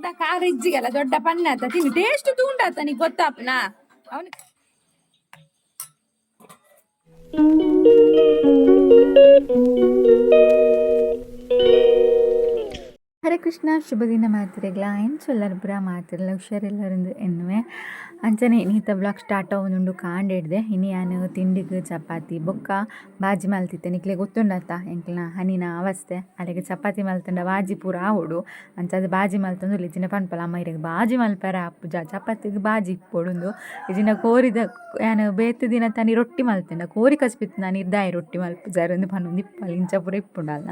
ಮಾತ ಖಾರ ಇಜ್ಜಿಗೆಲ್ಲ ದೊಡ್ಡ ಪಣ್ಣ ಆತ ತಿನ್ನು ಟೇಸ್ಟ್ ತೂಂಡಾತ ನೀ ಗೊತ್ತಾಪನ ಅವನು. ಹರೇ ಕೃಷ್ಣ, ಶುಭ ದಿನ ಮಾತಿರೆಗ್ಲ. ಎಂಚೊಲ್ಲರ್ ಪೂರ ಮಾತಿರ್ಲ ಹುಷಾರಿಲ್ಲರಿಂದ ಎನ್ನುವೆ. ಅಂಚನೆ ಇನ್ನಿತ ಬ್ಲಾಗ್ ಸ್ಟಾರ್ಟ್ ಆವೊಂದುಂಡು ಕಾಂಡೆಡ್ದೆ. ಇನಿ ಯಾನ್ ತಿಂಡಿಗ್ ಚಪಾತಿ ಬೊಕ್ಕ ಬಾಜಿ ಮಲ್ತಿತ್ತೆ. ನಿಕ್ಲೆ ಗೊತ್ತುಂಡತ್ತ ಎಂಕ್ಲ್ನ ಹನಿನ ಅವಸ್ಥೆ. ಅಲೆಗ್ ಚಪಾತಿ ಮಲ್ತಂಡ ಬಾಜಿ ಪೂರ ಆವೊಡು. ಅಂಚಾದ್ ಬಾಜಿ ಮಲ್ತೊಂದು ಇಜ್ಜಿಂಡ ಪನ್ಪಲ ಅಮ್ಮ ಇರೆಗ್ ಬಾಜಿ ಮಲ್ಪೆರೆ ಆಪುಜ, ಚಪಾತಿಗ್ ಬಾಜಿ ಇಪ್ಪೊಡುಂದು. ಇಜ್ಜಿಂಡ ಕೋರಿದ ಯಾನ್ ಬೇತೆ ದಿನ ತಾನಿ ರೊಟ್ಟಿ ಮಲ್ತಂಡ ಕೋರಿ ಕಚ್ಪಿತ್ತು ಇರ್ದಾಯ ರೊಟ್ಟಿ ಮಲ್ಪುಜಾರ್ ಪನೊಂದು ಇಪ್ಪಲ್. ಇಂಚ ಪೂರ ಇಪ್ಪುಂಡಲ್ಲ.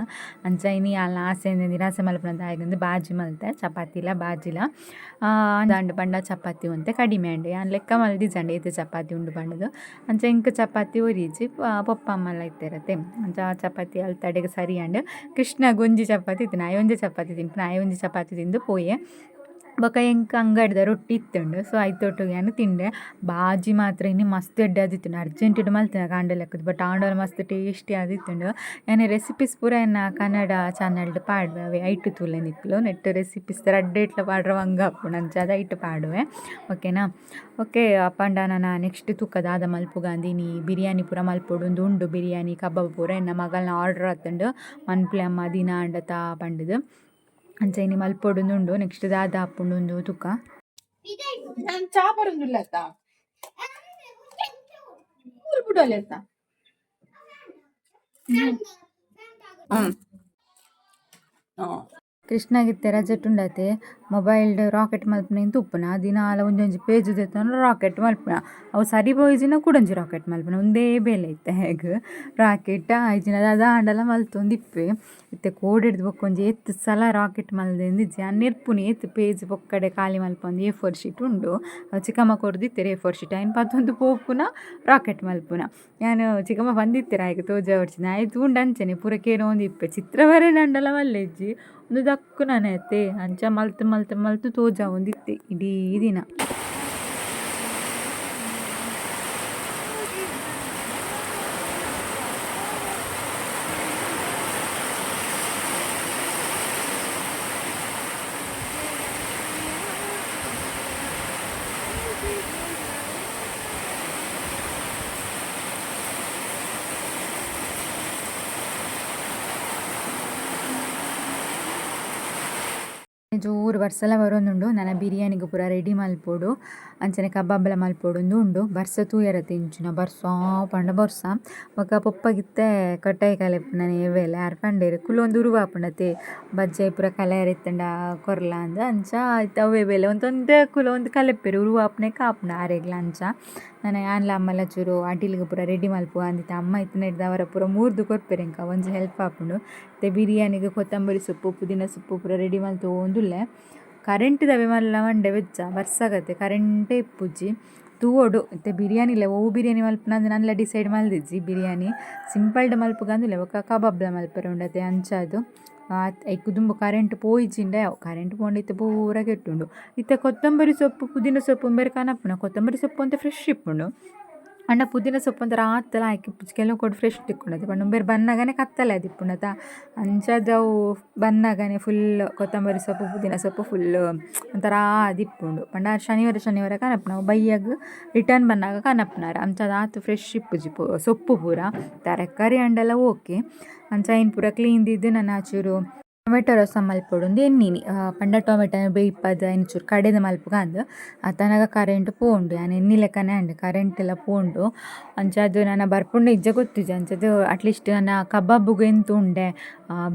ಅಂಚ ಇನಿ ಆಲ್ನ ಆಸೆ ನಿರಾಸೆ ಮಲ್ಪುನ ದಾಯೆಗಂದ್ ಬಾಜಿ ಮಲ್ತೆ, ಚಪಾತಿಲ ಬಾಜಿಲ. ದಾಂಡ್ ಪಂಡ ಚಪಾತಿ ಒಂತೆ ಕಡಿಮೆ ಆಂಡ್. ಯಾನ್ ಲೆಕ್ಕ ಮಲ್ದಿಜಾಂಡ್ ಏತ್ ಚಪಾತಿ ಉಂಡು ಪಂಡುದು. ಅಂಚ ಎಂಕ್ ಚಪಾತಿ ಒರಿಜಿ, ಪೊಪ್ಪ ಅಮ್ಮಲ ಇತ್ತೆರತೆ. ಅಂಚ ಚಪಾತಿ ಅಲ್ತಡೆಗ್ ಸರಿ ಆಂಡ್. ಕೃಷ್ಣಗ್ ಒಂಜಿ ಚಪಾತಿ ಇತ್ತಿನ, ಆಯೆ ಒಂಜಿ ಚಪಾತಿ ತಿನ್ಪುನ, ಆಯೆ ಒಂಜಿ ಚಪಾತಿ ತಿಂದು ಪೋಯೆ. ಬೊಕ ಎಂಕ್ ಅಂಗಡಿದ ರೊಟ್ಟಿ ಇತ್ತುಂಡು. ಸೊ ಐತೊಟ್ಟುಗು ಯಾನ್ ತಿಂಡೆ. ಬಾಜಿ ಮಾತ್ರ ಇನಿ ಮಸ್ತ್ ಎಡ್ಡೆ ಆದಿತ್ತುಂಡು. ಅರ್ಜೆಂಟುಡು ಮಲ್ತಿನ ಕಾಂಡೆ ಲೆಕ್ಕದ, ಬಟ್ ಆಂಡಲ ಮಸ್ತ್ ಟೇಸ್ಟಿ ಆದಿತ್ತುಂಡು. ಯಾನ್ ರೆಸಿಪೀಸ್ ಪೂರ ಎನ್ನ ಕನ್ನಡ ಚಾನಲ್ಡ್ ಪಾಡುವೆ, ಅವೆ ಐಟ್ ತೂಲೆ ನಿಕ್ಲು. ನೆಟ್ ರೆಸಿಪೀಸ್ ರಡ್ಡ್ ಇಟ್ಲ ಪಾಡ್ರೆ ಬಂಗ ಆಪುಂಡು, ಅಂಚಾದ್ ಐಟ್ ಪಾಡುವೆ, ಓಕೆನಾ? ಓಕೆ, ಪಂಡ ನನ ನೆಕ್ಸ್ಟ್ ತೂಕ ದಾದ ಮಲ್ಪುಗ ಅಂದ್. ಇನಿ ಬಿರಿಯಾನಿ ಪೂರ ಮಲ್ಪೊಡು ಉಂಡು. ಬಿರಿಯಾನಿ ಕಬಾಬ್ ಪೂರ ಎನ್ನ ಮಗಲ್ನ ಆರ್ಡರ್ ಆತುಂಡು, ಮನ್ಪುಲೆ ಅಮ್ಮ ದಿನ ಆಂಡತ ಪಂಡುದು. ಅಂಚ ಇನಿ ಮಲ್ಪೊಡುಂದು. ನೆಕ್ಸ್ಟ್ ದಾದ ಆಪುಂಡು ತೂಕ. ನಾನು ಚಾ ಬರುದಿಲ್ಲ ಆತ ಮೂರು ಬಿಡೋಲ್ಲ ಆತ. ಹ್ಮ್ ಹ್ಮ್. ಕೃಷ್ಣಗಿತ್ತೆ ರಜೆಟ್ ಉಂಡತೆ ಮೊಬೈಲ್ಡ್ ರಾಕೆಟ್ ಮಲ್ಪುನ ತುಪ್ಪುನ ದಿನಾಲ ಒಂಜೊಂಜಿ ಪೇಜ್ ದೆತ್ತೊಂದು ರಾಕೆಟ್ ಮಲ್ಪುನ. ಅವು ಸರಿ ಪೋಯಿಜಿನ ಕುಡೊಂಜಿ ರಾಕೆಟ್ ಮಲ್ಪುನ. ಉಂದೇ ಬೇಲೆ ಇತ್ತೆ ಹೇಗ್ ರಾಕೆಟ್ ಆಯ್ಜಿನ ದಾದ ಆಂಡಲ ಮಲ್ತೊಂದಿಪ್ಪೆ. ಇತ್ತೆ ಕೋಡೆಡ್ದ್ ಬೊಕ್ಕ ಒಂಜಿ ಏತ್ ಸಲ ರಾಕೆಟ್ ಮಲ್ದೆಂದಿಜ್ಜಿ. ಯಾನ್ ನೆರ್ಪುನಿ ಏತ್ ಪೇಜ್ ಪೊಕ್ಕಡೆ ಖಾಲಿ ಮಲ್ಪೊಂದು. ಎ ಫೋರ್ ಶೀಟ್ ಉಂಡು, ಅವು ಚಿಕ್ಕಮ್ಮ ಕೊರ್ದಿತ್ತೆರ್ ಎ ಫೋರ್ ಶೀಟ್. ಐನ್ ಪತ್ತೊಂದು ಪೋಪುನ, ರಾಕೆಟ್ ಮಲ್ಪುನ. ಯಾನ್ ಚಿಕ್ಕಮ್ಮ ಪಂದಿತ್ತೆರ್ ಆಯ್ಕೆ ತೋಜಾವೊಡ್ಚಿ. ಆಯೆ ತೂಂಡ ಅಂಚನೆ ಪೂರ ಕೇನೊಂದಿಪ್ಪೆ. ಚಿತ್ರ ಬರೆನಂಡಲ ಮಲ್ಲೆಜ್ಜಿ, ಉಂದು ದಕ್ಕುನನೆ ಅತ್ತೆ. ಅಂಚ ಮಲ್ತ್ ಮಲ್ತ್ ಮಲ್ತ್ ತೋಜಾವೊಂದಿತ್ತೆ ಇಡೀ ದಿನ. ಜೋರು ಬರ್ಸಲ ಬರೊಂದುಂಡು. ನನ ಬಿರಿಯಾನಿಗ್ ಪೂರ ರೆಡಿ ಮಲ್ಪೊಡು, ಅಂಚನೆ ಕಬಾಬ್ಲ ಮಲ್ಪೊಡುಂದು ಉಂಡು. ಬರ್ಸ ತೂಯರ ತಿಂಚುನ ಬರ್ಸ ಪಂಡ ಬರ್ಸ. ಬೊಕ ಪೊಪ್ಪಗಿತ್ತೆ ಕೊಟ್ಟಾಯಿ ಕಲೆಪುನ ಏವೆಲೆ ಆರ್ ಪಂಡೆರ್ ಕುಲೊಂದು ಉರುವಾಪುಂಡತೆ, ಬಜ್ಜೈ ಪೂರ ಕಲೆಯರೆ ಇತ್ತುಂಡ ಕೊರ್ಲ ಅಂದ್. ಅಂಚ ಇತ್ತೆ ಅವ್ವೇ ಬೇಲೆ ಒಂತೊಂತೆ ಕುಲೊಂದು ಕಲೆಪೆರ್, ಉರುವಾಪುನೆ ಕಾಪುಂಡು ಆರೆಗ್ಲ. ಅಂಚ ನನ ಯಾನ್ಲ ಅಮ್ಮಲ ಚೂರು ಅಟಿಲ್ಗ್ ಪೂರ ರೆಡಿ ಮಲ್ಪುವ ಅಂದಿತ್ತೆ. ಅಮ್ಮ ಇತ್ತಿನೆಡ್ದಾವರ ಪೂರ ಮೂರ್ದು ಕೊರ್ಪೆರ್ ಎಂಕ್, ಒಂಜಿ ಹೆಲ್ಪ್ ಆಪುಂಡು. ಇತ್ತೆ ಬಿರಿಯಾನಿಗ್ ಕೊತ್ತಂಬರಿ ಸೊಪ್ಪು ಪುದೀನ ಸೊಪ್ಪು ಪೂರ ರೆಡಿ ಮಲ್ತೊಂದುಲ್ಲೆ. ಕರೆಂಟ್ ದವೆ ಮಲ್ಲ ಮಂಡೆ ಬೆಚ್ಚ, ಬರ್ಸಗತೆ ಕರೆಂಟೇ ಇಪ್ಪುಜಿ. ತೂವೊಡು ಇತ್ತೆ ಬಿರಿಯಾನಿಲ ಒವು ಬಿರಿಯಾನಿ ಮಲ್ಪುನ ಅಂದ್ ನನಲ ಡಿಸೈಡ್ ಮಲ್ದಿಜ್ಜಿ. ಬಿರಿಯಾನಿ ಸಿಂಪಲ್ಡ್ ಮಲ್ಪುಗ ಅಂದುಲ್ಲೆ, ಬೊಕ ಕಬಾಬ್ಲ ಮಲ್ಪೆರೆ ಉಂಡತೆ. ಅಂಚಾದ್ ಐಕ್ ದುಂಬು ಕರೆಂಟ್ ಪೋಯಿಜಿಂಡ ಯಾವು. ಕರೆಂಟ್ ಪೋಂಡ ಇತ್ತೆ ಪೂರ ಕೆಟ್ಟುಂಡು. ಇತ್ತೆ ಕೊತ್ತಂಬರಿ ಸೊಪ್ಪು ಪುದೀನ ಸೊಪ್ಪು ಉಂಬೆರ್ ಕನಪುನ. ಕೊತ್ತಂಬರಿ ಸೊಪ್ಪು ಒಂತೆ ಫ್ರೆಶ್ ಇಪ್ಪುಂಡು, ಆಂಡ ಪುದೀನ ಸೊಪ್ಪು ಒಂತೆ ರಾತ್ರೆಲ ಆಯ್ಕೆ ಇಪ್ಪುಜಿ. ಕೆಲವು ಕೊಡು ಫ್ರೆಶ್ ತಿಕ್ಕುಂಡತೆ, ಪಂಡ ಉಂಬೆರ್ ಬನ್ನಗನೆ ಕತ್ತಲೆ ಆದಿಪ್ಪುಂಡತ. ಅಂಚಾದ್ ಅವು ಬನ್ನಗನೆ ಫುಲ್ ಕೊತ್ತಂಬರಿ ಸೊಪ್ಪು ಪುದೀನ ಸೊಪ್ಪು ಫುಲ್ ಒಂಥರ ಆದಿಪ್ಪುಂಡು. ಪಂಡ ಶನಿವಾರ ಶನಿವಾರ ಕನಪುನ, ಅವು ಬಯ್ಯಗ್ ರಿಟರ್ನ್ ಬನ್ನಗ ಕನಪುನಾರ್. ಅಂಚಾದ್ ಆತ್ ಫ್ರೆಶ್ ಇಪ್ಪುಜಿ ಸೊಪ್ಪು ಪೂರ. ತರಕಾರಿ ಆಂಡಲ ಓಕೆ. ಅಂಚ ಐನ್ ಪೂರ ಕ್ಲೀನ್ ದೀದ್ ನನ ಚೂರು ಟೊಮೆಟೊ ರಸ ಮಲ್ಪೊಡುಂದು ಎನ್ನಿನಿ. ಪಂಡ ಟೊಮೆಟೊ ಬೇಯ್ಪದ್ ಐನ್ ಚೂರು ಕಡೆದ್ ಮಲ್ಪುಗ ಅಂದ್. ಆತನಗ ಕರೆಂಟ್ ಪೋಂಡು. ಯಾನ್ ಎನ್ನಿ ಲೆಕ್ಕನೆ ಆಂಡ್, ಕರೆಂಟ್ ಲ ಪೋಂಡು. ಅಂಚಾದ್ ನನ ಬರ್ಪುಂಡ ಇಜ್ಜ ಗೊತ್ತಿಜ್ಜಿ. ಅಂಚಾದ್ ಅಟ್ಲೀಸ್ಟ್ ನನ ಕಬಾಬುಗು ಎಂತ ಉಂಡೆ,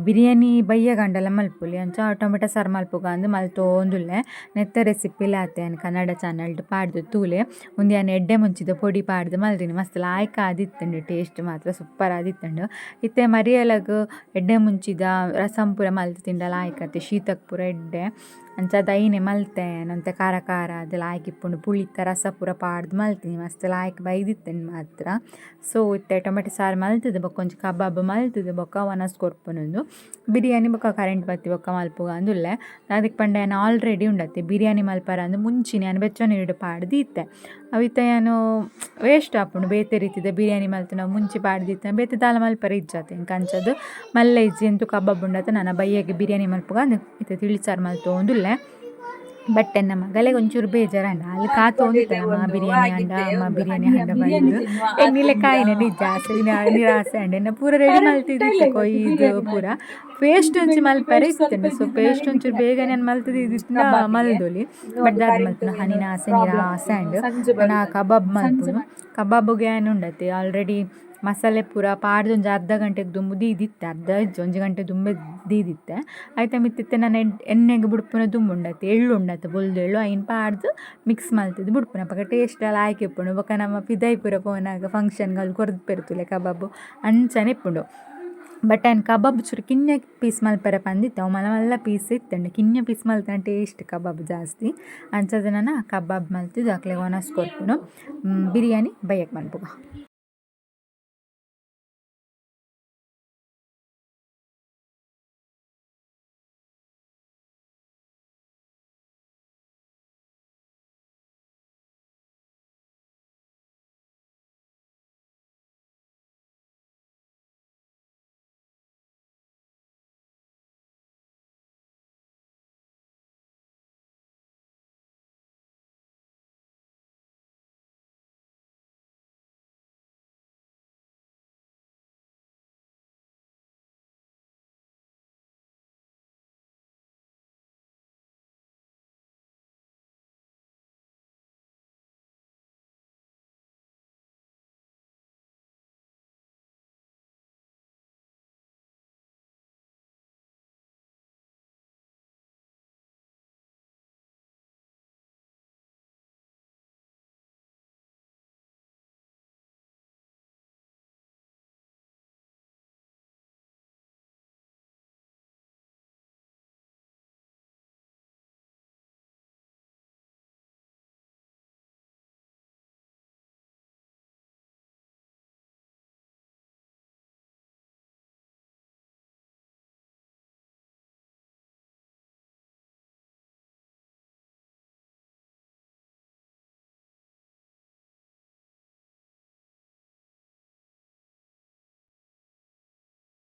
ಬಿರಿಯಾನಿ ಬಯ್ಯಗಾಂಡಲ ಮಲ್ಪೊಲಿ. ಅಂಚ ಟೊಮೆಟೊ ಸಾರು ಮಲ್ಪುಗ ಅಂದ್ ಮಲ್ತೊಂದುಲ್ಲೆ. ನೆತ್ತ ರೆಸಿಪಿಲ ಆತೆ ಯಾನ್ ಕನ್ನಡ ಚಾನಲ್ಡ್ ಪಾಡ್ದ್ ತೂಲೆ. ಉಂದು ಯಾನ್ ಎಡ್ಡೆ ಮುಂಚಿದ ಪೊಡಿ ಪಾಡ್ದ್ ಮಲ್ದಿನಿ. ಮಸ್ತ್ ಲಾಯ್ಕ್ ಆದಿತ್ತುಂಡು, ಟೇಸ್ಟ್ ಮಾತ್ರ ಸೂಪರ್ ಆದಿತ್ತುಂಡು. ಇತ್ತೆ ಮರಿಯಲಗ್ ಎಡ್ಡೆ ಮುಂಚಿದ ರಸಂ ಪೂರ ಮಲ್ತ್ ತಿಂಡ ಲಾಯ್ಕ್ ಆತೆ, ಶೀತಕ್ ಪೂರ ಎಡ್ಡೆ. ಅಂಚಾದ್ ಐನೆ ಮಲ್ತೆ ಯಾನ್. ಒಂತೆ ಖಾರ ಖಾರ ಅದು ಲಾಯ್ಕ್ ಇಪ್ಪುಂಡು. ಪುಳಿತ ರಸ ಪೂರ ಪಾಡ್ದ್ ಮಲ್ತಿನಿ, ಮಸ್ತ್ ಲಾಯ್ಕ್ ಬೈದಿತ್ತುಂಡು ಮಾತ್ರ. ಸೊ ಇತ್ತೆ ಟೊಮೆಟೊ ಸಾರು ಮಲ್ತುದು ಬೊಕ ಒಂಜಿ ಕಬಾಬ್ ಮಲ್ತುದು ಬೊಕ ವನಸ್ ಕೊರ್ಪುನುಂದು. ಬಿರಿಯಾನಿ ಬೊಕ ಕರೆಂಟ್ ಬತ್ತಿ ಬೊಕ ಮಲ್ಪುಗ ಅಂದುಲ್ಲೆ. ದಾದಕ್ ಪಂಡ ಯಾನ್ ಆಲ್ರೆಡಿ ಉಂಡತ್ತೆ ಬಿರಿಯಾನಿ ಮಲ್ಪರ ಅಂದ್ ಮುಂಚಿನ ಯಾನ್ ಬೆಚ್ಚ ನೀರ್ಡ್ ಪಾಡ್ದ್ ಇತ್ತೆ. ಅವು ಇತ್ತೆ ಯಾನ್ ವೇಸ್ಟ್ ಆಪುಂಡು. ಬೇತೆ ರೀತಿದ ಬಿರಿಯಾನಿ ಮಲ್ತುಂಡ ಮುಂಚಿ ಪಾಡ್ದಿತ್ತೆ ಬೇತೆ ದಾಲ ಮಲ್ಪರೆ ಇಜ್ಜಾತೆ ಎಂಕ್. ಅಂಚಾದ್ ಮಲ್ಲೆ ಇಜ್ಜಿ, ಎಂತು ಕಬಾಬ್ ಉಂಡತೆ ನನ ಬಯ್ಯಗ್ ಬಿರಿಯಾನಿ ಮಲ್ಪುಗ ಅಂದ್ ಇತ್ತೆ ತಿಳಿಸಾರು ಮಲ್ತೊಂದುಲ್ಲೆ. ಬಟ್ ಎನ್ನ ಮಗಲೆಗ್ ಒಂಚೂರು ಬೇಜಾರಾಂಡ್ ಅಲ್ ಕಾತೊಂದಿತ್ತೆ ಅಮ್ಮ ಬಿರಿಯಾನಿ ಆಂಡ ಅಮ್ಮ ಬಿರಿಯಾನಿ ಆಂಡ ಪಂದ್ ಎನ್ನಿಲೆಕ್ಕ ಆಯಿನ ನಿಜ ಆಸೆ ನಿರಾಸೆ ಆಂಡ್ ಎನ್ನ ಪೂರ ರೆಡಿ ಮಲ್ತಿದಿತ್ತೆ ಕೊಯ್ದು ಪೂರ ಪೇಸ್ಟ್ ಒಂಜಿ ಮಲ್ಪೆರೆ ಇತ್ತುಂಡು. ಸೊ ಪೇಸ್ಟ್ ಒಂಚೂರು ಬೇಗನೆ ಯಾನ್ ಮಲ್ತ್ ದೀದಿತ್ತ್ಂಡ ಮಲ್ದೊಲಿ. ಬಟ್ ದಾದ ಮಲ್ಪುನ ಹನಿನ ಆಸೆ ನಿರಾಸೆ ಆಂಡ್. ನನ ಕಬಾಬ್ ಮಲ್ಪುನು. ಕಬಾಬುಗ್ ಯಾನ್ ಉಂಡತೆ ಆಲ್ರೆಡಿ ಮಸಾಲೆ ಪೂರ ಪಾಡ್ದ್ ಒಂಜಿ ಅರ್ಧ ಗಂಟೆಗ್ ದುಂಬು ದೀದಿತ್ತೆ, ಅರ್ಧ ಇಜ್ಜಿ ಒಂಜಿ ಗಂಟೆ ದುಂಬೆ ದೀದಿತ್ತೆ. ಐತ ಮಿತ್ತ್ ಇತ್ತೆ ನನ ಎಣ್ಣೆಗ್ ಬುಡ್ಪುನ ದುಂಬು ಉಂಡತೆ ಎಳ್ಳು ಉಂಡತೆ ಬೊಲ್ದು ಎಳ್ಳು ಐನ್ ಪಾಡ್ದ್ ಮಿಕ್ಸ್ ಮಲ್ತ್‌ದ್ ಬುಡ್ಪುನ ಅಪಗ ಟೇಸ್ಟ್ ಲಾಯ್ಕ್ ಇಪ್ಪುಂಡು. ಬೊಕ ನಮ ಪಿದಾಯಿ ಪೂರ ಪೋನಗ ಫಂಕ್ಷನ್‌ಗ್ ಅಲ್ ಕೊರ್ಪೆರ್ ತೂಲೆ ಕಬಾಬ್ ಅಂಚನೆ ಇಪ್ಪುಂಡು. ಬಟ್ ಆಯ್ನ್ ಕಬಾಬ್ ಚೂರು ಕಿನ್ಯ ಪೀಸ್ ಮಲ್ಪೆರೆ ಪಂದಿತ್ತೆ ಅವು ಮಲ್ಲ ಮಲ್ಲ ಪೀಸ್ ಇತ್ತುಂಡು. ಕಿನ್ಯ ಪೀಸ್ ಮಲ್ತ್ಂಡ ಟೇಸ್ಟ್ ಕಬಾಬ್ ಜಾಸ್ತಿ. ಅಂಚಾದ್ ನನ ಕಬಾಬ್ ಮಲ್ತ್‌ದ್ ಅಕ್ಲೆಗ್ ವನಸ್ ಕೊರ್ಪುನು. ಬಿರಿಯಾನಿ ಬಯ್ಯಗ್ ಮನ್ಪುಗ.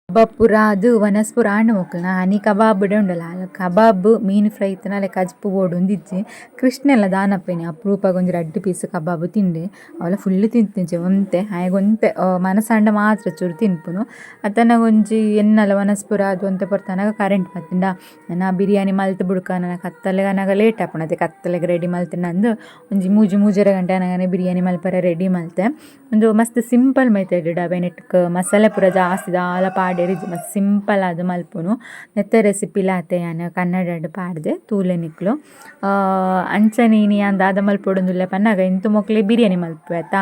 ಕಬಾಬ್ ಪೂರ ಆದ್ ವನಸ್ ಪೂರ ಆಂಡ್ ಮೊಕಲ್ನ ಹನಿ ಕಬಾಬ್ ಉಂಡಲ ಕಬಾಬ್ ಮೀನ್ ಫ್ರೈ ಇತ್ತ್ಂಡ ಅಲೆ ಕಜ್ಪು ಬೋಡು ಉಂದಿಜ್ಜಿ. ಕೃಷ್ಣೆಲ ದಾನಪ್ಪೇನೆ ಅಪರೂಪಗ್ ಒಂಜಿ ರಡ್ಡ್ ಪೀಸ್ ಕಬಾಬ್ ತಿಂಡೆ ಅವ್ಲ ಫುಲ್ ತಿಂತಿಜ್ಜೆ ಒಂತೆ ಆಯಗ್ ಒಂತೆ ಮನಸಾಂಡ ಮಾತ್ರ ಚೂರು ತಿನ್ಪುನು. ಅತ್ತನ ಒಂಜಿ ಎನ್ನಲ ವನಸ್ ಪೂರ ಆದ್ ಒಂತೆ ಪೊರ್ತನಗ ಕರೆಂಟ್ ಬತ್ತುಂಡ ನನ ಬಿರಿಯಾನಿ ಮಲ್ತ್ ಬುಡ್ಕ ನನ ಕತ್ತಲೆಗ್ ಆನಗ ಲೇಟ್ ಆಪುಂಡು ಅತೆ ಕತ್ತಲೆಗ್ ರೆಡಿ ಮಲ್ತ್ಂಡ ಅಂದ್ ಒಂಜಿ ಮೂಜಿ ಮೂಜರೆ ಗಂಟೆ ಆನಗನೆ ಬಿರಿಯಾನಿ ಮಲ್ಪರೆ ರೆಡಿ ಮಲ್ತೆ. ಉಂದು ಮಸ್ತ್ ಸಿಂಪಲ್ ಮೆಥಡ್ ಡಬೆನೆಟ್ಕ್ ಮಸಾಲೆ ಪೂರ ಜಾಸ್ತಿ ದಾಲ ಪಾಡೆರಿಜ್ಜಿ ಮಸ್ತ್ ಸಿಂಪಲ್ ಆದ್ ಮಲ್ಪುನು. ನೆತ್ತ ರೆಸಿಪಿಲ ಆತೆ ಯಾನ್ ಕನ್ನಡಡ್ ಪಾಡ್ದೆ ತೂಲೆ ನಿಕ್ಲು. ಅಂಚನೆ ಇನಿ ಯಾನ್ ದಾದ ಮಲ್ಪೊಡುಂದುಲ್ಲೆ ಪನ್ನಗ ಇಂತು ಮೊಕ್ಲೆ ಬಿರಿಯಾನಿ ಮಲ್ಪುವೆ ಅತ್ತ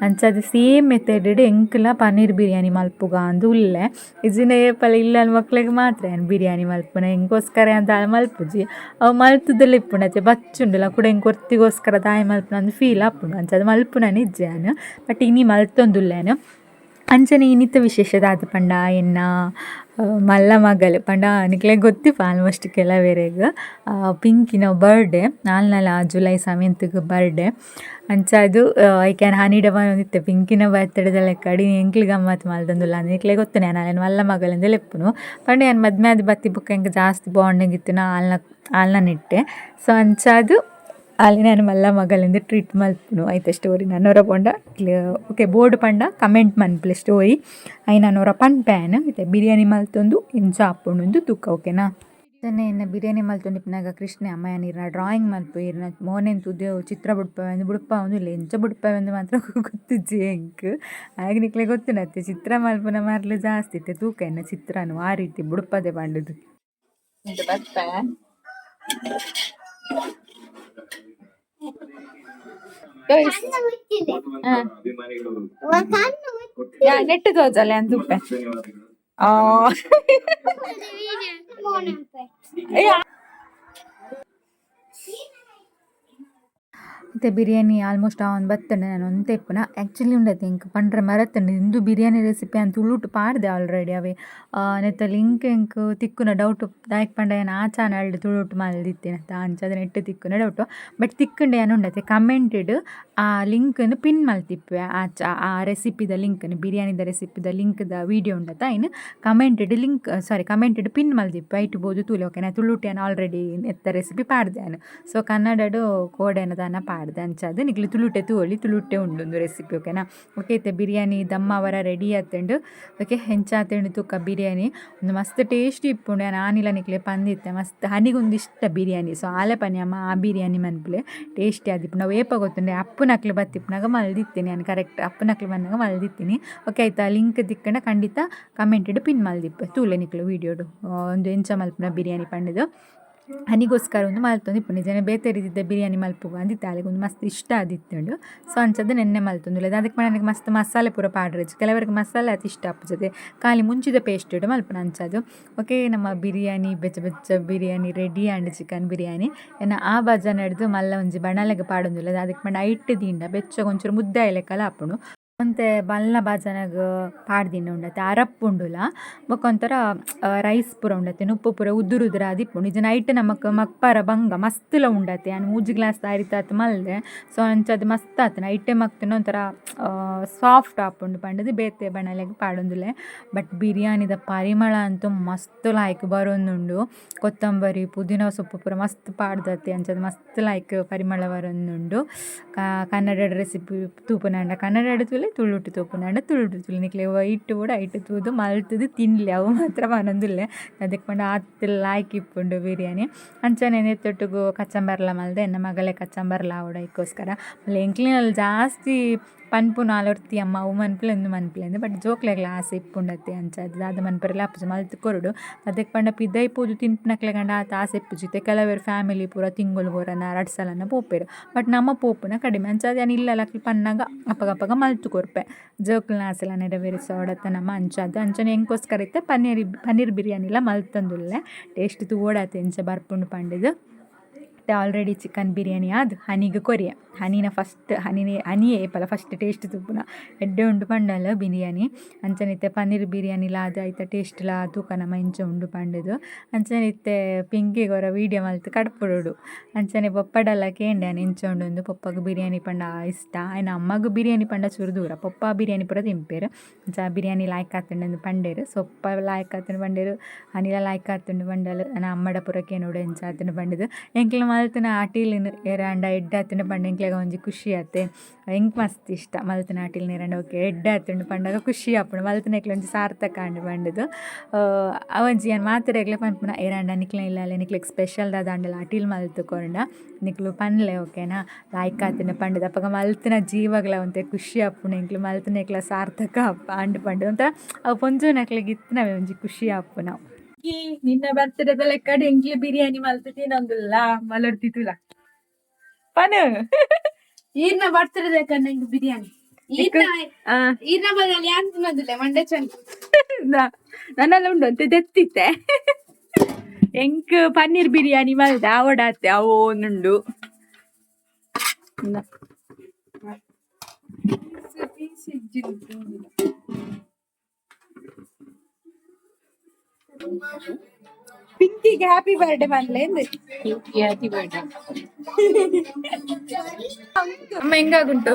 ಅಂಚಾದ್ ಸೇಮ್ ಮೆಥಡ್ ಎಂಕ್ಲ ಪನ್ನೀರ್ ಬಿರಿಯಾನಿ ಮಲ್ಪುಗ ಅಂದ್ ಉಲ್ಲೆ. ಇಜ್ಜಿಂಡ ಏಪಲ ಇಲ್ಲಲ್ ಮೊಕ್ಲೆಗ್ ಮಾತ್ರ ಯಾನ್ ಬಿರಿಯಾನಿ ಮಲ್ಪುನ ಎಂಕೋಸ್ಕರ ಯಾನ್ ದಾಲ ಮಲ್ಪುಜಿ. ಅವು ಮಲ್ತುದಲ ಇಪ್ಪುಂಡು ಅತೆ ಬಚ್ಚುಂಡುಲ ಕುಡ ಎಂಕ್ ಒರ್ತಿಗೋಸ್ಕರ ದಾಯೆ ಮಲ್ಪುನ ಅಂದ್ ಫೀಲ್ ಆಪುಂಡು ಅಂಚಾದ್ ಮಲ್ಪುನನೆ ಇಜ್ಜಿ ಯಾನ್. ಬಟ್ ಇನಿ ಮಲ್ತೊಂದುಲ್ಲೆ ಯಾನ್. ಅಂಚನೆ ಇನಿತ ವಿಶೇಷ ದಾದ ಪಂಡ ಎನ್ನ ಮಲ್ಲ ಮಗಲ್ ಪಂಡ ನಿಕ್ಲೆಗ್ ಗೊತ್ತಿಪ್ಪ ಆಲ್ಮೋಸ್ಟ್ ಕೆಲವೆರೆಗ್ ಪಿಂಕಿನ ಬರ್ಡೇ ನಾಲ್ನಲ ಜುಲೈ 7ಗ್ ಬರ್ಡೇ. ಅಂಚಾದ್ ಐಕ್ ಯಾನ್ ಹನಿಡ ಪನೊಂದಿತ್ತೆ ಪಿಂಕಿನ ಬರ್ತ್‌ಡೇದ ಲೆಕ್ಕಡ್ ಎಂಕ್ಲ ಗಮ್ಮತ್ ಮಲ್ತೊಂದುಲ್ಲ ಅಂದ್ ನಿಕ್ಲೆಗ್ ಗೊತ್ತುಂಡು ಯಾನ್ ಅಲೆನ್ ಮಲ್ಲ ಮಗಲ್ ಅಂದ್ ಲೆಪ್ಪುನು. ಪಂಡ ಯಾನ್ ಮದ್ಮೆ ಆದ್ ಬತ್ತಿ ಬೊಕ್ಕ ಎಂಕ್ ಜಾಸ್ತಿ ಬಾಂಡಿಂಗ್ ಇತ್ತಿನ ಆಲ್ನ ಆಲ್ನ ನೆಟ್ಟೆ. ಸೊ ಅಂಚಾದ್ ಅಲೆನ್ ಯಾನ್ ಮಲ್ಲ ಮಗಲ್ ಟ್ರೀಟ್ ಮಲ್ಪುನು. ಐತ ಸ್ಟೋರಿ ನನೊರ ಪೋಂಡ ಓಕೆ ಬೋರ್ಡ್ ಪಂಡ ಕಮೆಂಟ್ ಮನ್ಪುಲೆ ಸ್ಟೋರಿ ಐನ್ ನನೊರ ಪನ್ಪೆ ಯಾನ್. ಇತ್ತೆ ಬಿರಿಯಾನಿ ಮಲ್ತೊಂದು ಎಂಚ ಆಪುಂಡು ತೂಕ ಓಕೆನಾ. ಎನ್ನ ಬಿರಿಯಾನಿ ಮಲ್ತೊಂದು ಇಪ್ಪುನಗ ಕೃಷ್ಣೆ ಅಮ್ಮ ಯಾನ್ ಇರ್ನ ಡ್ರಾಯಿಂಗ್ ಮಲ್ಪು ಇರ್ನ ಮೋನೆನ್ ತೂದು ಚಿತ್ರ ಬುಡ್ಪವೆ ಬುಡ್ಪಾವೊಂದುಲ್ಲೆ ಎಂಚ ಬುಡ್ಪವೆ ಮಾತ್ರ ಗೊತ್ತಿಜ್ಜಿ ಎಂಕ್. ಆಯಗ್ ನಿಕ್ಲೆಗ್ ಗೊತ್ತುಂಡತ್ತೆ ಚಿತ್ರ ಮಲ್ಪುನ ಮರ್ಲ್ ಜಾಸ್ತಿ ಇತ್ತೆ ತೂಕ ಎನ್ನ ಚಿತ್ರನು ಆ ರೀತಿ ಬುಡ್ಪದೆ ಪಂಡುದು. ನೆಟ್ ತೋಜಲೆ ಅಂದುಪ್ಪೆ. ಇತ್ತೆ ಬಿರಿಯಾನಿ ಆಲ್ಮೋಸ್ಟ್ ಆವೊಂದು ಬತ್ತುಂಡು. ನಾನು ಒಂತೆ ಇಪ್ಪುನ ಆ್ಯಕ್ಚುಲಿ ಉಂಡತೆ ಎಂಕ್ ಪಂಡ್ರೆ ಮರತುಂಡು. ಇಂದು ಬಿರಿಯಾನಿ ರೆಸಿಪಿ ಅಂತ ತುಳುಟು ಪಾಡ್ದೆ ಆಲ್ರೆಡಿ ಅವೆ. ನೆತ್ತ ಲಿಂಕ್ ಎಂಕ್ ತಿಕ್ಕುನ ಡೌಟ್. ದಾಯೆಗ್ ಪಂಡ ಯಾನ್ ಆ ಚಾನಲ್ಡ್ ತುಳುಟು ಮಲ್ದಿತ್ತಿನ ಅಂಚಾದ್ ನೆಟ್ಟ್ ತಿಕ್ಕುನ ಡೌಟು. ಬಟ್ ತಿಕ್ಕುಂಡ ಯಾನ್ ಉಂಡತೆ ಕಮೆಂಟೆಡ್ ಆ ಲಿಂಕ್ನ್ ಪಿನ್ ಮಲ್ತಿಪ್ಪುವೆ. ಆ ಚ ಆ ರೆಸಿಪಿದ ಲಿಂಕ್ನ್, ಬಿರಿಯಾನಿದ ರೆಸಿಪಿದ ಲಿಂಕ್ದ ವೀಡಿಯೋ ಉಂಡತ, ಐನ್ ಕಮೆಂಟೆಡ್ ಲಿಂಕ್, ಸಾರಿ, ಕಮೆಂಟೆಡ್ ಪಿನ್ ಮಲ್ದಿಪ್ಪುವೆ. ಐಟ್ ಪೋದು ತೂಲೆ, ಓಕೆನಾ? ತುಳುಟು ಯಾನ್ ಆಲ್ರೆಡಿ ನೆತ್ತ ರೆಸಿಪಿ ಪಾಡ್ದೆ ಯಾನ್. ಸೊ ಕನ್ನಡಡ್ ಕೋಡೆನ ದಾನ ಪಾಡ್ದೆ. ಅಂಚಾದ್ ನಿಕ್ಲು ತುಳುಟೆ ತೂವೊಲಿ, ತುಳುಟೆ ಉಂಡು ಉಂದು ರೆಸಿಪಿ, ಓಕೆನಾ? ಓಕೆ, ಇತ್ತೆ ಬಿರಿಯಾನಿ ದಮ್ ಅವರ ರೆಡಿ ಆತುಂಡು. ಓಕೆ, ಎಂಚ ಆತುಂಡು ತೂಕ. ಬಿರಿಯಾನಿ ಒಂದು ಮಸ್ತ್ ಟೇಸ್ಟಿ ಇಪ್ಪುಂಡು. ಯಾನ್ ಆನಿಲ ನಿಕ್ಲೆ ಪಂದಿತ್ತೆ, ಮಸ್ತ್ ಹನಿಗೊಂದು ಇಷ್ಟ ಬಿರಿಯಾನಿ. ಸೊ ಆಲೆ ಪನಿ, ಅಮ್ಮ, ಆ ಬಿರಿಯಾನಿ ಮನ್ಪುಲೆ, ಟೇಸ್ಟಿ ಆದಿಪ್ಪುಂಡು. ಅವು ಏಪ ಗೊತ್ತುಂಡೆ? ಅಪ್ಪುನಕ್ಲು ಬತ್ತಿಪ್ಪುನಾಗ ಮಲ್ದಿತ್ತೀನಿ ನಾನು. ಕರೆಕ್ಟ್ ಅಪ್ಪುನಕ್ಲು ಬಂದಾಗ ಮಲ್ದಿತ್ತೀನಿ. ಓಕೆ, ಆಯ್ತಾ? ಲಿಂಕ್ ತಿಕ್ಕಂಡ ಖಂಡಿತ ಕಮೆಂಟೆಡ್ ಪಿನ್ ಮಲ್ದಿಪ್ಪೆ. ತೂಲೆ ನಿಕ್ಲು ವೀಡಿಯೋಡು ಒಂದು ಎಂಚ ಮಲ್ಪುನ ಬಿರಿಯಾನಿ ಪಂಡುದು. ಹನಿಗೋಸ್ಕರ ಒಂದು ಮಲ್ತೊಂದು ನಿಜನೇ ಬೇತೆ ರೀತಿದ ಬಿರಿಯಾನಿ ಮಲ್ಪುಗ ಅಂದಿತ್ತೆ. ಅಲೆಗ್ ಒಂದು ಮಸ್ತ್ ಇಷ್ಟ ಆದಿತ್ತುಂಡು. ಸೊ ಅಂಚದ ನೆನ್ನೆ ಮಲ್ತೊಂದುಲ್ಲೆ. ಅದಕ್ಕೆ ನನಗೆ ಮಸ್ತ್ ಮಸಾಲೆ ಪೂರ ಪಾಡ್ರೆಜ್. ಕೆಲವರಿಗೆ ಮಸಾಲೆ ಅತಿ ಇಷ್ಟ ಆಪುಜತೆ, ಖಾಲಿ ಮುಂಚಿದ ಪೇಸ್ಟ್ ಮಲ್ಪುನ ಅಂಚದು. ಓಕೆ, ನಮ್ಮ ಬಿರಿಯಾನಿ, ಬೆಚ್ಚ ಬೆಚ್ಚ ಬಿರಿಯಾನಿ ರೆಡಿ ಆಂಡ್. ಚಿಕನ್ ಬಿರಿಯಾನಿ ಎನ್ನ ಆ ಬಾಜನ ಹಿಡ್ದು ಮಲ್ಲ ಒಂಜಿ ಬಣಲೆಗ್ ಪಾಡೊಂದುಲ್ಲೆ. ಅದಕ್ಕೆ ಪಂಡ ಐಟ್ ದಿಂಡ ಬೆಚ್ಚ ಒಂಚೂರು ಮುದ್ದೆ ಆಯ್ಲೆಕ್ಕಲ ಆಪುಂಡು. ಒಂತೆ ಬಲ್ಲ ಬಾಜನಗ್ ಪಾಡ್ದಿನ ಉಂಡತೆ, ಅರಪ್ಪು ಉಂಡುಲ. ಬೊಕ ಒಂಥರ ರೈಸ್ ಪೂರ ಉಂಡತೆ, ನುಪ್ಪು ಪೂರ ಉದುರು ಉದುರು ಆದಿಪ್ಪುಂಡು. ಇಜ್ಜಂಡ ಐಟ್ ನಮಕ್ ಮಕ್ಪರ ಬಂಗ ಮಸ್ತ್ಲ ಉಂಡತೆ. ಯಾನ್ 3 ಗ್ಲಾಸ್ ಅರಿತಾತ್ ಮಲ್ದೆ. ಸೊ ಅಂಚಾದ್ ಮಸ್ತ್ ಆತುಂಡು. ಐಟೆ ಮಕ್ತುಂಡ ಒಂಥರ ಸಾಫ್ಟ್ ಆಪುಂಡು ಪಂಡುದು ಬೇತೆ ಬಣಲೆಗ್ ಪಾಡೊಂದುಲ್ಲೆ. ಬಟ್ ಬಿರಿಯಾನಿದ ಪರಿಮಳ ಅಂತೂ ಮಸ್ತ್ ಲಾಯ್ಕ್ ಬರೊಂದುಂಡು. ಕೊತ್ತಂಬರಿ, ಪುದೀನ ಸೊಪ್ಪು ಪೂರ ಮಸ್ತ್ ಪಾಡ್ದತೆ. ಅಂಚಾದ್ ಮಸ್ತ್ ಲಾಯ್ಕ್ ಪರಿಮಳ ಬರೊಂದುಂಡು. ಕನ್ನಡ ರೆಸಿಪಿ ತೂಪುನಾಂಡ ಕನ್ನಡಡ್ ತೂಲೆ, ತುಳುಟು ತೂಪುನಾಂಡ ತುಳುಟು ತೂಲೆ. ನಿಕ್ಲೆ ಒಯ್ಟ್ ಬೋಡು ಐಟ್ ತೂದು ಮಲ್ತುದು ತಿನ್ಲೆ. ಅವು ಮಾತ್ರ ಪನೊಂದುಲ್ಲೆ. ಅದಕ್ಕೆ ಪಂಡ ಆತ್ ಲಾಯ್ಕ್ ಇಪ್ಪುಂಡು ಬಿರಿಯಾನಿ. ಅಂಚನೆ ನೆತ್ತೊಟ್ಟುಗು ಕಚಂಬರ್ಲ ಮಲ್ದೆ. ಎನ್ನ ಮಗಲೆ ಕಚಂಬರ್ಲ ಆವೊಡು, ಐಕೋಸ್ಕರ ಮಲ್ಲೆ. ಎಂಕ್ಲೆನಲ್ಲಿ ಜಾಸ್ತಿ ಪನ್ಪುನ ಆಲೊರ್ತಿ ಅಮ್ಮ ಅವು ಮನ್ಪುಲೆ, ಉಂದು ಮನ್ಪುಲೆ ಅಂದ್. ಬಟ್ ಜೋಕ್ಲೆಗ್ಲ ಆಸೆ ಇಪ್ಪುಂಡತ್ತೆ. ಅಂಚಾದ್ ದಾದ ಮನ್ಪೆರೆಲ ಆಪುಜಿ, ಮಲ್ತ್ ಕೊರೊಡು. ಅದಕ್ಕೆ ಪಂಡ ಪಿದಯಿ ಪೋದು ತಿನ್ಪುನಕ್ಲೆಗಂಡ ಆತ್ ಆಸೆ ಇಪ್ಪುಜಿ. ಇತ್ತೆ ಕೆಲವೆರ್ ಫ್ಯಾಮಿಲಿ ಪೂರ ತಿಂಗೊಲುಗ್ ಒರನ ರಡ್ಡ್ ಸಲನ ಪೋಪೆರ್. ಬಟ್ ನಮ ಪೋಪುನ ಕಡಿಮೆ. ಅಂಚಾದ್ ಯಾನ್ ಇಲ್ಲಲ್ ಅಕ್ಲು ಪನ್ನಗ ಅಪಗಪಗ ಮಲ್ತ್ ಕೊರ್ಪೆ. ಜೋಕ್ಲೆನ ಆಸೆಲ ನೆರವೇರಿಸೋಡತ್ತ ನಮ, ಅಂಚಾದ್. ಅಂಚನೆ ಎಂಕೋಸ್ಕರ ಇತ್ತೆ ಪನ್ನೀರ್ ಪನ್ನೀರ್ ಬಿರಿಯಾನಿಲ ಮಲ್ತೊಂದುಲ್ಲೆ. ಟೇಸ್ಟ್ ತೂವೊಡಾತೆ ಎಂಚ ಬರ್ಪುಂಡು ಪಂಡುದು. ಇತ್ತೆ ಆಲ್ರೆಡಿ ಚಿಕನ್ ಬಿರಿಯಾನಿ ಆದ್ ಹನಿಗ್ ಕೊರಿಯೆ. ಹನಿನ ಫಸ್ಟ್, ಹನಿನೇ, ಹನಿಯೇ ಏಪಲ ಫಸ್ಟ್ ಟೇಸ್ಟ್ ತೂಪುನ. ಎಡ್ಡೆ ಉಂಡು ಪಂಡಲ್ ಬಿರಿಯಾನಿ. ಅಂಚನೆ ಇತ್ತೆ ಪನ್ನೀರ್ ಬಿರಿಯಾನಿಲ ಆದ್ ಐತ ಟೇಸ್ಟ್ಲ ತೂಕ ನಮ ಎಂಚ ಉಂಡು ಪಂಡುದು. ಅಂಚನೆ ಇತ್ತೆ ಪಿಂಕಿಗ್ ಒರ ವೀಡಿಯೋ ಮಲ್ತ್ ಕಡ್ಪುಡೊಡು. ಅಂಚನೆ ಪೊಪ್ಪಡಲ ಕೇಂಡೆ ಯಾನ್ ಎಂಚ ಉಂಡು. ಪೊಪ್ಪಗ್ ಬಿರಿಯಾನಿ ಪಂಡ ಇಷ್ಟ. ಆಯ್ನ ಅಮ್ಮಗ್ ಬಿರಿಯಾನಿ ಪಂಡ ಚೂರು ದೂರ. ಪೊಪ್ಪ ಬಿರಿಯಾನಿ ಪೂರ ತಿನ್ಪೆರ್. ಅಂಚ ಬಿರಿಯಾನಿ ಲಾಯ್ಕ್ ಆತುಂಡು ಪಂಡೆರ್. ಸೊಪ್ಪ ಲಾಯ್ಕ್ ಆತುಂಡು ಪಂಡೆರ್, ಹನಿಲ ಲಾಯ್ಕ್ ಆತುಂಡು ಪಂಡಲ್. ನನ ಅಮ್ಮಡ ಪೂರ ಕೇನೊಡು ಎಂಚ ಆತುಂಡು ಪಂಡುದು. ಎಂಕ್ಲ ಮಲ್ತಿನ ಅಟಿಲ್ ಏರಾಂಡ ಎಡ್ಡೆ ಆತುಂಡು ಪಂಡ ಎಂಕ್ಲೆಗ್ ಒಂಜಿ ಖುಷಿ ಆತೆ. ಎಂಕ್ ಮಸ್ತ್ ಇಷ್ಟ ಮಲ್ತಿನ ಅಟಿಲ್ ಏರಾಂಡ ಓಕೆ ಎಡ್ಡೆ ಆತುಂಡು ಪಂಡಗ ಖುಷಿ ಆಪುಂಡು. ಮಲ್ತಿನಕ್ಲೆ ಒಂಜಿ ಸಾರ್ಥಕ ಆಂಡ್ ಪಂಡುದು. ಅವೊಂಜಿ ಯಾನ್ ಮಾತೆರೆಗ್ಲ ಪನ್ಪುನ, ಏರಾಂಡ ನಿಕ್ಲೆ ಇಲ್ಲಲೆ ನಿಕ್ಲೆಗ್ ಸ್ಪೆಷಲ್ ದಾದಾಂಡಲ ಅಟಿಲ್ ಮಲ್ತ್ ಕೊರ್ಂಡ ನಿಕ್ಲು ಪನ್ಲೆ, ಓಕೆನಾ? ಲಾಯ್ಕ್ ಆತುಂಡು ಪಂಡುದು. ಅಪಗ ಮಲ್ತಿನ ಜೀವಗ್ಲ ಒಂತೆ ಖುಷಿ ಆಪುಂಡು. ಎಂಕ್ಲು ಮಲ್ತಿನಕ್ಲ ಸಾರ್ಥಕ ಆಂಡ್ ಪಂಡುದು. ಒಂಥರ ಅವು ಪೊಂಜೊನಕ್ಲೆಗ್ ಇತ್ತಿನವೇ ಒಂಜಿ ಖುಷಿ ಆಪುನವು. ನಿನ್ನ ಬರ್ತಡೇದ ಲೆಕ್ಕಡ್ ಎಂಕ್ಲೆ ಬಿರಿಯಾನಿ ಮಲ್ತ್ ತಿನೊಂದುಲ್ಲ ಮಲರ್ತಿ ತುಲ ಪನು. ಈರ್ನ ಬರ್ತಡೇ ಲೆಕ್ಕ ನಂಗೆ ಬಿರಿಯಾನಿ. ಈರ್ನ ಈರ್ನ ಬದಲು ಯಾನ್ ತಿನ್ನೋದಿಲ್ಲ ಮಂಡೆ ಚಂದ. ನನ್ನೆಲ್ಲ ಉಂಡು ಅಂತ ದೆತ್ತಿತ್ತೆ. ಎಂಕ್ ಪನ್ನೀರ್ ಬಿರಿಯಾನಿ ಮಲ್ದ ಆವಡಾತೆ ಅವೋನುಂಡು. ಇಂದ. ಪೀಸ್. ಪಿಂಕಿಗೆ ಹ್ಯಾಪಿ ಬರ್ಡೇ ಪನ್ಲೆ. Happy birthday. ಅಮ್ಮ, ಹೆಂಗಾಗುಂಟು?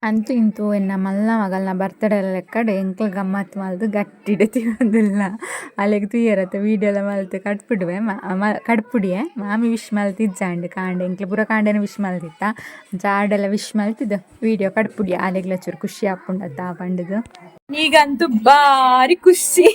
ಅಂತೂ ಇಂತೂ ಎನ್ನ ಮಲ್ಲ ಮಗಲ್ನ ಬರ್ತಡೇ ಲೆಕ್ಕಡ್ ಎಂಕ್ಲ ಗಮ್ಮತ್ ಮಲ್ತ್ ಗಟ್ಟಿಡ್ ತಿನೊಂದುಲ್ಲ. ಅಲೆಗ್ ತೂಯರತ್ತ ವೀಡಿಯೋ ಎಲ್ಲ ಮಲ್ತ್ ಕಡ್ಪುಡುವೆ ಕಡ್ಪುಡಿಯೆ. ಮಾಮಿ ವಿಶ್ ಮಲ್ತಿಜ್ಜಾಂಡ್ ಕಾಂಡೆ. ಎಂಕ್ಲ ಪೂರ ಕಾಂಡೆನೆ ವಿಶ್ ಮಲ್ತಿತ್ತ. ಅಂಚ ಆಡೆಲ್ಲ ವಿಶ್ ಮಲ್ತಿದ್ದು ವೀಡಿಯೋ ಕಡ್ಪುಡಿಯೆ. ಅಲೆಗ್ಲ ಚೂರು ಖುಷಿ ಆಪುಂಡತ್ತ ಪಂಡುದು. ಈಗಂತೂ ಬಾರಿ ಖುಷಿ.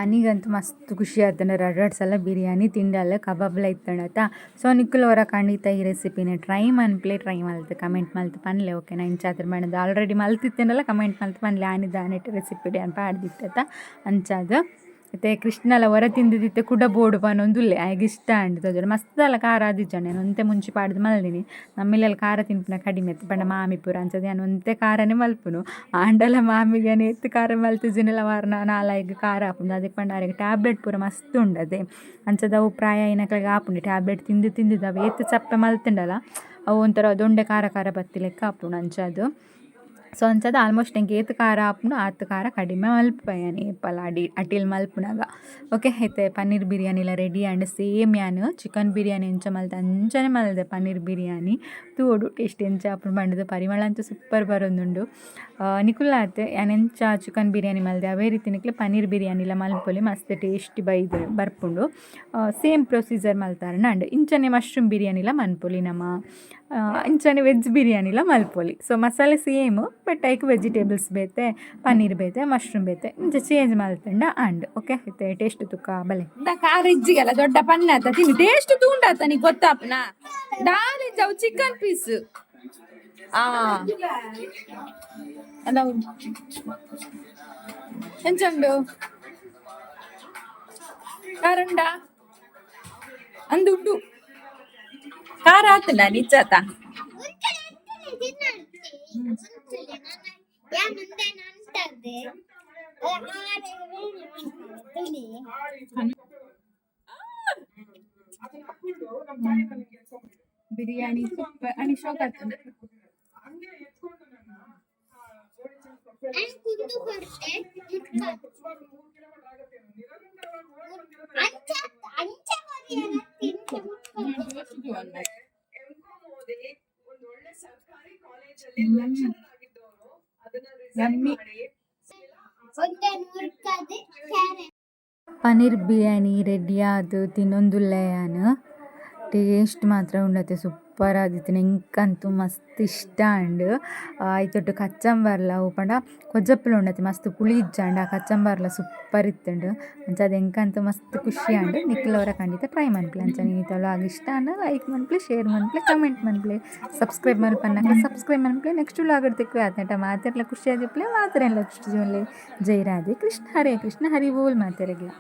ಅನಿಗಂತೂ ಮಸ್ತ್ ಖುಷಿ ಆತಂಡ. ರಡ್ಡ್ ರಡ್ಡ್ ಸಲ ಬಿರಿಯಾನಿ ತಿಂಡಲ್ಲ, ಕಬಾಬ್ಲ ಇತ್ತಂಡತ. ಸೊ ನಿಕುಲು ಒರ ಖಂಡಿತ ಈ ರೆಸಿಪಿನ ಟ್ರೈ ಮನ್ಪುಲೆ. ಟ್ರೈ ಮಲ್ತ್ ಕಮೆಂಟ್ ಮಲ್ತ್ ಪನ್ಲೆ, ಓಕೆನಾ? ಇಂಚಾತ್ರ ಮಣದ ಆಲ್ರೆಡಿ ಮಲ್ತಿತ್ತೇನಲ್ಲ, ಕಮೆಂಟ್ ಮಲ್ತ್ ಪನ್ಲೆ. ಆನಿದ ನೆಟ್ ರೆಸಿಪಿ ಯಾನ್ ಪಾಡ್ದಿತ್ತತ, ಅಂಚಾದ್. ಇತ್ತೆ ಕೃಷ್ಣಲ ಹೊರ ತಿಂದಿದ್ದಿತ್ತೆ ಕುಡ ಬೋಡು ಪನೊಂದುಲ್ಲೆ ಆಯಗ್ ಇಷ್ಟ ಆಂಡ್ ತೋಜೊಡು ಮಸ್ತ್ ಖಾರ ಆದಿಜ್ಜಂಡ ಯಾನ್ ಒಂತೆ ಮುಂಚಿ ಪಾಡ್ದು ಮಲ್ದಿನಿ. ನಮ್ಮಿಲ್ಲಲ್ ಖಾರ ತಿನ್ಪುನ ಕಡಿಮೆ ಪಂಡ ಮಾಮಿ ಪೂರ ಅಂಚದ ಯಾನ್ ಒಂತೆ ಖಾರನೆ ಮಲ್ಪುನು. ಆಂಡಲ ಮಾಮಿಗೆ ಯಾನ್ ಏತ್ ಖಾರ ಮಲ್ತಿಜಿಂಡಲ ವಾರ ನಾಲಾಯಿಗ್ ಖಾರ ಆಪುಂಡು. ಅದಕ್ಕೆ ಪಂಡ ಆರೆಗ್ ಟ್ಯಾಬ್ಲೆಟ್ ಪೂರ ಮಸ್ತ್ ಉಂಡದೆ ಅಂಚದ ಅವು ಪ್ರಾಯ ಆಯಿನಕ್ಲೆಗ್ ಆಪುಂಡು. ಟ್ಯಾಬ್ಲೆಟ್ ತಿಂದು ತಿಂದು ಅವು ಏತ್ ಚಪ್ಪೆ ಮಲ್ತುಂಡಲ ಅವು ಒಂಥರ ದೊಂಡೆ ಖಾರ ಖಾರ ಬತ್ತಿ ಲೆಕ್ಕ ಆಪುಂಡು ಅಂಚದು. ಸೊ ಅಂಚದ ಆಲ್ಮೋಸ್ಟ್ ಎಂಕ್ ಏತ್ ಖಾರ ಆಪುಂಡು ಆತ್ ಖಾರ ಕಡಿಮೆ ಮಲ್ಪುವೆ ಯಾನ್ ಏಪಲ ಅಡಿ ಅಟಿಲ್ ಮಲ್ಪುನಗ. ಓಕೆ, ಇತ್ತೆ ಪನ್ನೀರ್ ಬಿರಿಯಾನಿಲ ರೆಡಿ ಆಂಡ್. ಸೇಮ್ ಯಾನ್ ಚಿಕನ್ ಬಿರಿಯಾನಿ ಎಂಚ ಮಲ್ತೆ ಅಂಚನೆ ಮಲ್ದೆ ಪನ್ನೀರ್ ಬಿರಿಯಾನಿ. ತೂವೊಡು ಟೇಸ್ಟ್ ಎಂಚ ಆಪುಂಡು ಪಂಡುದು. ಪರಿಮಳ ಅಂತೂ ಸೂಪರ್ ಬರೊಂದುಂಡು. ನಿಕುಲಾತ್ ಯಾನ್ ಎಂಚ ಚಿಕನ್ ಬಿರಿಯಾನಿ ಮಲ್ದೆ ಅವೇ ರೀತಿ ನಿಕ್ಲೆ ಪನ್ನೀರ್ ಬಿರಿಯಾನಿಲ ಮಲ್ಪೊಲಿ, ಮಸ್ತ್ ಟೇಸ್ಟಿ ಬೈದು ಬರ್ಪುಂಡು. ಸೇಮ್ ಪ್ರೊಸೀಜರ್ ಮಲ್ತಾರನ ಅಂಡ್ ಇಂಚನೆ ಮಶ್ರೂಮ್ ಬಿರಿಯಾನಿಲ ಮನ್ಪೊಲಿ ನಮ, ಇಂಚನೆ ವೆಜ್ ಬಿರಿಯಾನಿಲ ಮಲ್ಪೊಲಿ. ಸೊ ಮಸಾಲೆ ಸೇಮ್, ಬಟ್ ಐಕ್ ವೆಜಿಟೇಬಲ್ಸ್ ಬೇತೆ, ಪನ್ನೀರ್ ಬೇತೆ, ಮಶ್ರೂಮ್ ಬೇತೆ, ಇಂಚ ಚೇಂಜ್ ಮಲ್ತುಂಡ ಅಂಡ್. ಓಕೆ, ಇತ್ತೆ ಟೇಸ್ಟ್ ತುಕ್ಕ ಬಲೆ. ಖಾರ ಇಜ್ಜಿಗಲ್ಲ ದೊಡ್ಡ ಪನ್ನ ಆತ ತಿನ್ನು ಟೇಸ್ಟ್ ತೂಂಡಾತ ನೀ ಗೊತ್ತಾಪನ ದಾಲ್ ಇಜ್ಜವು ಚಿಕನ್ ಪೀಸ್ ಆ ಅಲ್ಲ ಎಂಚುಂಡು ಖಾರ ಉಂಡಾ ಅಂದು ಉಂಡು ಖಾರ ಆತಲ್ಲ ನಿಜಾತ. ಬಿರಿಯಾನಿ ಸೂಪರ್ ಅನಿ ಶೋಕ್ ಆಗ್ತದೆ. ಯಮ್ಮಿ. ಪನ್ನೀರ್ ಬಿರಿಯಾನಿ ರೆಡಿ ಆದ್ ತಿನ್ನೊಂದುಲ್ಲೆ ಯಾನ್. ಟೇಸ್ಟ್ ಮಾತ್ರ ಉಂಡತೆ ಸೂಪರ್ ಆದಿತ್ತಿನ. ಎಂಕಂತೂ ಮಸ್ತ್ ಇಷ್ಟ ಆಂಡ್. ಐತೊಟ್ಟು ಕಚಂಬರ್ಲ ಅವು ಪಂಡ ಕೊಜಪುಲ ಉಂಡತೆ ಮಸ್ತ್ ಪುಳಿ ಇಜ್ಜಾಂಡ ಆ ಕಚಂಬರ್ಲ ಸೂಪರ್ ಇತ್ತುಂಡು. ಅಂಚಾದ್ ಎಂಕಂತೂ ಮಸ್ತ್ ಖುಷಿ ಆಂಡ್. ನಿಕುಲು ಒರ ಖಂಡಿತ ಟ್ರೈ ಮನ್ಪುಲೆ. ಅಂಚನೆ ಇನಿತ ವ್ಲಾಗ್ ಇಷ್ಟ ಆಂಡ ಲೈಕ್ ಮನ್ಪುಲೆ, ಶೇರ್ ಮನ್ಪುಲೆ, ಕಮೆಂಟ್ ಮನ್ಪುಲೆ, ಸಬ್ಸ್ಕ್ರೈಬ್ ಮನ್ಪನ್ನಕ ಸಬ್ಸ್ಕ್ರೈಬ್ ಮನ್ಪುಲೆ. ನೆಕ್ಸ್ಟ್ ವ್ಲಾಗ್ ತಿಕ್ಕುವೆ. ಆತನಟ ಮಾತೆರ್ಲ ಖುಷಿಯಾದಿಪ್ಪುಲೆ, ಮಾತೆರೆನ್ಲ ಖುಷಿ ಜೀವನ್ಲೆ. ಜೈ ರಾಧೆ ಕೃಷ್ಣ, ಹರೇ ಕೃಷ್ಣ, ಹರಿ ಬೋಲ್ ಮಾತೆರೆಗ್ಲ.